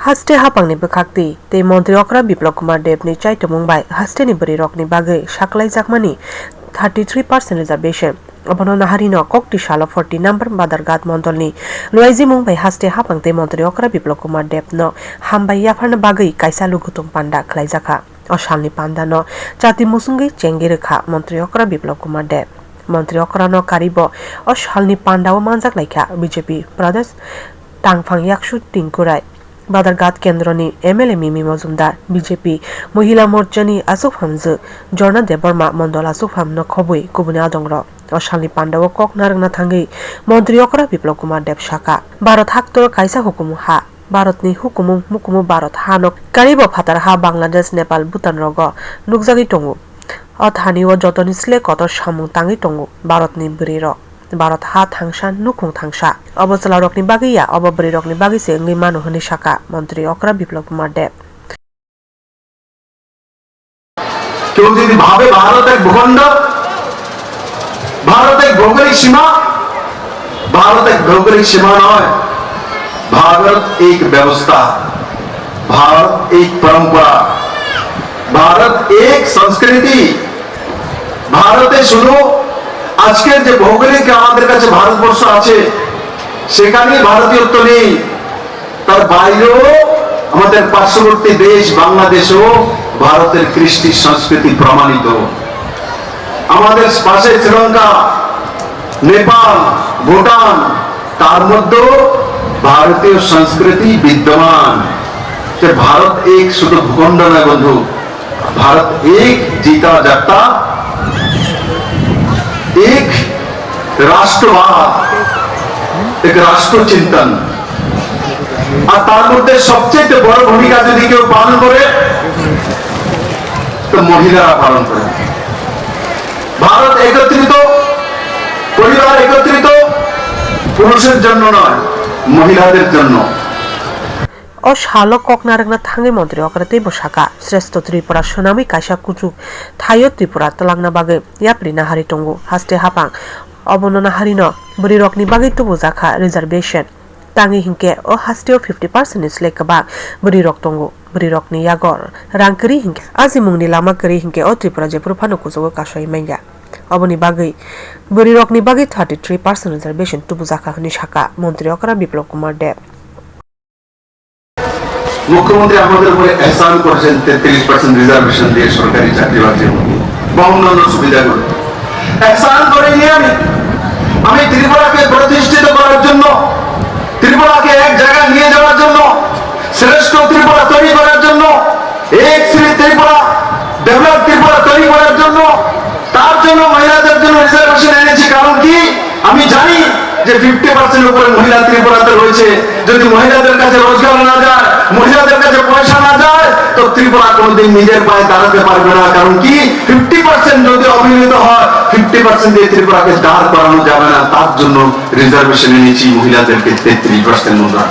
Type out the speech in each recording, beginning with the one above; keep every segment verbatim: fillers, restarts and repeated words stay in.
Haste hapangni bwkhakti tei Montri okra Biplab Kumar Deb ni chaitomung bai haste ni bwrwi rok ni bagwi saklaijakmani thirty three percent reservation. Obono naharino kokti salo forty number Badarghat mondol ni luaijimung bai haste hapang tei Montri okra Biplab Kumar Deb no hambai yapharna bagwi kaisa lukutum panda khlaijakha. O salni pandano chati musungwi chengwi rwkha Montri okra Biplab Kumar Deb. Montri okrano karibo o salni pandao manjak laikha B J P Pradesh tangphang yaksu tingkurai, Badarghat kendroni M L A Mimi Mojumdar, B J P Mohila Morchani aswk phamjwk Jorna Debbarma mondol aswk phamno khobwi kubuni adongrok. O salni pandao kok narwkna thangwi Montri okra Biplab Kumar Deb sakha, Bharat haktor kaisa hukumu ha. Bharatni hukumu mukumu Bharat hano karibo phatar ha Bangladesh, Nepal, Bhutan rogo nukjagwi tongo. O thani o jotoni sle kotor samung tangwi tongo Bharatni bwrwi rok. Bharat ha thangsa, nukhung thangsa. Obo chwla rokni bagwi ya, obo bwrwi rokni bagwi se wngwi mano hwnwi sakha Montri okra Biplab Kumar Deb. কেউ যদি ভাবে ভারত এক ভূখণ্ড, ভারত এক ভৌগোলিক সীমা, ভারত এক ভৌগোলিক সীমা নয়, ভারত এক ব্যবস্থা, ভারত এক পরম্পরা, ভারত এক সংস্কৃতি। ভারতে শুধু আজকের যে ভৌগোলিক আমাদের কাছে ভারতবর্ষ আছে, সেখানেই ভারতীয়ত্ব নেই, তার বাইরেও আমাদের পার্শ্ববর্তী দেশ বাংলাদেশেও ভারতের কৃষ্টি সংস্কৃতি প্রমাণিত। আমাদের পাশে শ্রীলঙ্কা, নেপাল, ভুটান, তার মধ্যেও ভারতীয় সংস্কৃতি বিদ্যমান। যে ভারত এক শুধু ভূখণ্ড নয় বন্ধু, ভারত এক জিতা জাগতা এক রাষ্ট্রবাদ, এক রাষ্ট্র চিন্তন। আর তার মধ্যে সবচেয়ে বড় ভূমিকা যদি কেউ পালন করে, তো মহিলারা পালন করে। ভারত একত্রিত, পরিবার একত্রিত, পুরুষের জন্য নয়, মহিলাদের জন্য। O salo kok narwkna thangwi Montri okra teibo sakha, Shrestho Tripura swnamwi kaisa kuchuk thaio Tripura twlangna bagwi yapri nahari tongo haste hapang. Obono naharino bwrwirokni bagwi tubujakha reservation. Tangwi hinkhe o hasteo fifty percent ni slai kwbang bwrwirok tongo. Bwrwirokni yago rang kwrwi hinkhe ajimungni lama kwrwi hinkhe o Tripura jephuru phano kuchugo kasoi manya. Oboni bagwi bwrwirokni bagwi thirty three percent reservation tubujakha hwnwi sakha Montri okra Biplab Kumar Deb. মুখ্যমন্ত্রী আমাদের উপরে এহসান করেছেন তেত্রিশ percent reservation দিয়ে সরকারি চাকরি বাকরির মধ্যে বা অন্যান্য সুবিধাগুলো। এহসান করে নিয়ে আমি, আমি ত্রিপুরাকে প্রতিষ্ঠিত করার জন্য, ত্রিপুরাকে এক জায়গায় নিয়ে যাওয়ার জন্য, শ্রেষ্ঠ ত্রিপুরা তৈরি করার জন্য, এক শ্রী ত্রিপুরা, ডেভেলপ ত্রিপুরা তৈরি করার জন্য, তার জন্য মহিলাদের জন্য রিজার্ভেশন এনেছি। কারণ কি? আমি জানি যে ফিফটি পার্সেন্ট উপরে মহিলা ত্রিপুরাতে রয়েছে। যদি মহিলাদের কাছে রোজগার না যায়, মহিলাদের কাছে পয়সা না যায়, তো ত্রিপুরা কোনোদিন নিজের পায়ে দাঁড়াতে পারবে না। কারণ কি? ফিফটি পার্সেন্ট যদি অবহেলিত হয়, ফিফটি পার্সেন্ট দিয়ে ত্রিপুরাকে দাঁড় করানো যাবে না। তার জন্য রিজার্ভেশন এনেছি মহিলাদেরকে তেত্রিশ পার্সেন্ট মহিলা।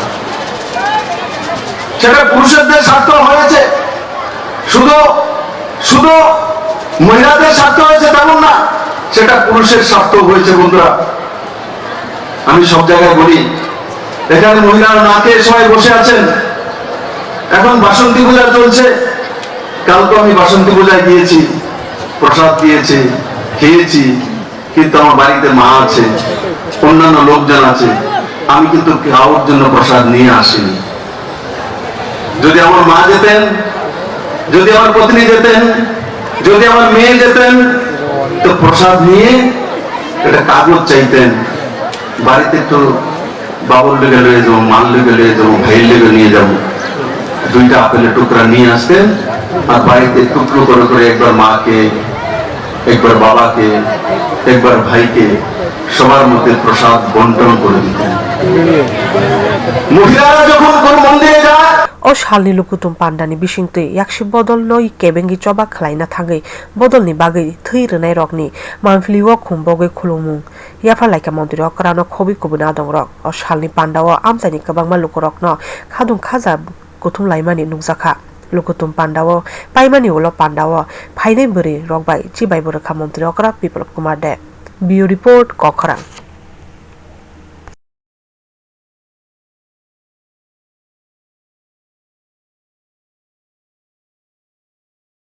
সেটা পুরুষদের স্বার্থ হয়েছে, শুধু, শুধু মহিলাদের স্বার্থ হয়েছে তেমন না, সেটা পুরুষের স্বার্থ হয়েছে বন্ধুরা। আমি সব জায়গায় বলি, এখানে মহিলারা না খেয়ে সবাই বসে আছেন। এখন বাসন্তী পূজা চলছে, কালকে আমি বাসন্তী পূজায় গিয়েছি, প্রসাদ দিয়েছে, খেয়েছি, কিন্তু আমার বাড়িতে মা আছে, অন্যান্য লোকজন আছে, আমি কিন্তু কারোর জন্য প্রসাদ নিয়ে আসিনি। যদি আমার মা যেতেন, যদি আমার পত্নী যেতেন, যদি আমার মেয়ে যেতেন, তো প্রসাদ নিয়ে একটা কাগজ চাইতেন, বাড়িতে একটু বাবুর লগে লয়ে যাবো, মার লগে লয়ে যাবো, ভাইয়ের লগে নিয়ে যাবো, দুইটা আপেলের টুকরা নিয়ে আসতেন, আর বাড়িতে টুকরো করে করে একবার মাকে, একবার বাবাকে, একবার ভাইকে, সবার মধ্যে প্রসাদ বন্টন করে দিতেন। মহিলারা যখন কোন মন্দিরে যায়, O salni lukutum pandani bisingtwi yaksi bodolno kebengwi choba khlaina thangwi bodolni bagwi thwi rwnairokni manphilio khumbogwi khulumung yapharlaikha Montri okrano khobwi kubuni adongrok. O salni pandao amchaini kwbangma lukurokno khadung khaja kuthum laimani nukjakha. Lukutum pandao paimani ulo pandao phainai bwrwi rok bai chibai bo rwkha Montri okra Biplab Kumar Deb. Bureau Report, Kokrang.